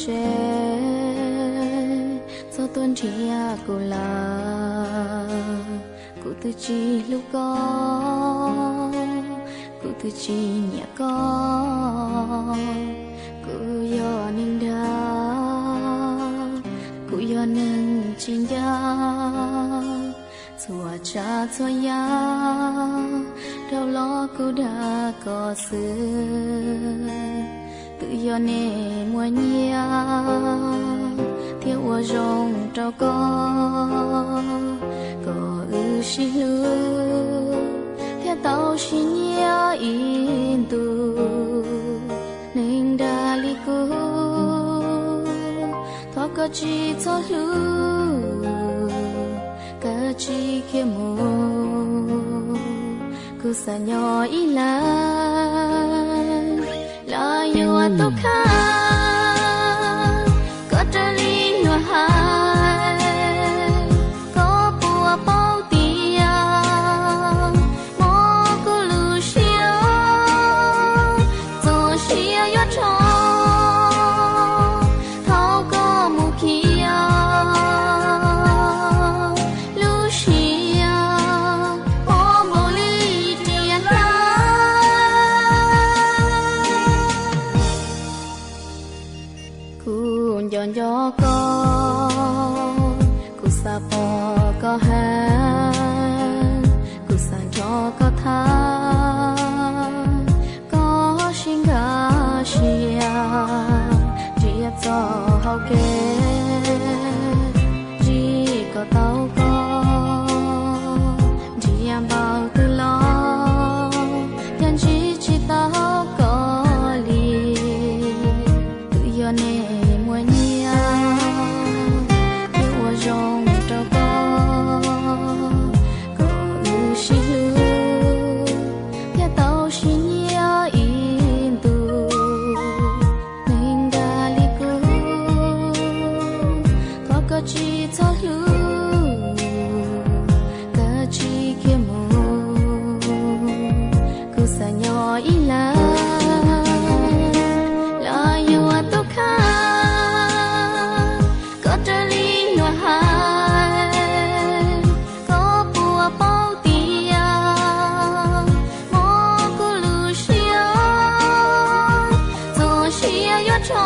Tsev txog tuaj nrhiav kuv lawm, kuv twb tsis hlub koj, kuv twb tsis nyiam koj. Kuv yog neeg dag, kuv yog neeg tsis ncaj, txhua tsav txhua yam dhau los kuv dag koj xwb. Twb yog nej muaj nyiaj thiaj ua zoo rau koj, kom wb sib hlub thiaj tau sib nyiam ib ntus. Neeg dag li kuv, thov koj tsis txhob hlub, kav tsij khiav mus, kuv xav nyob ib leeg. Lawv yuav tus kheej, koj raws li luag hais, koj puas paub tias hmo kuv lub siab txoj sia yuav rho, thaum koj mus khiav lub siab mob npaum li riam hlav. Kuv nco nco koj, kuv xav pom koj heev, kuv xav nrog koj tham, koj sib nkag siab nrhiav txoj hau kev, ntsib kom tau koj, nrhiav npaum twg los yeej ntsib tsis tau koj li. Twb yog nej muaj nyiaj thiaj ua zoo rau koj, kom wb sib hlub thiaj tau sib nyiam ib ntus. Neeg dag li kuv, thov koj tsis txhob hlub, kav tsij khiav mus, kuv xav nyob ib leeg. Lawv yuav tus kheej, koj raws li luag hais, koj puas paub tias hmo kuv lub siab txoj sia yuav rho,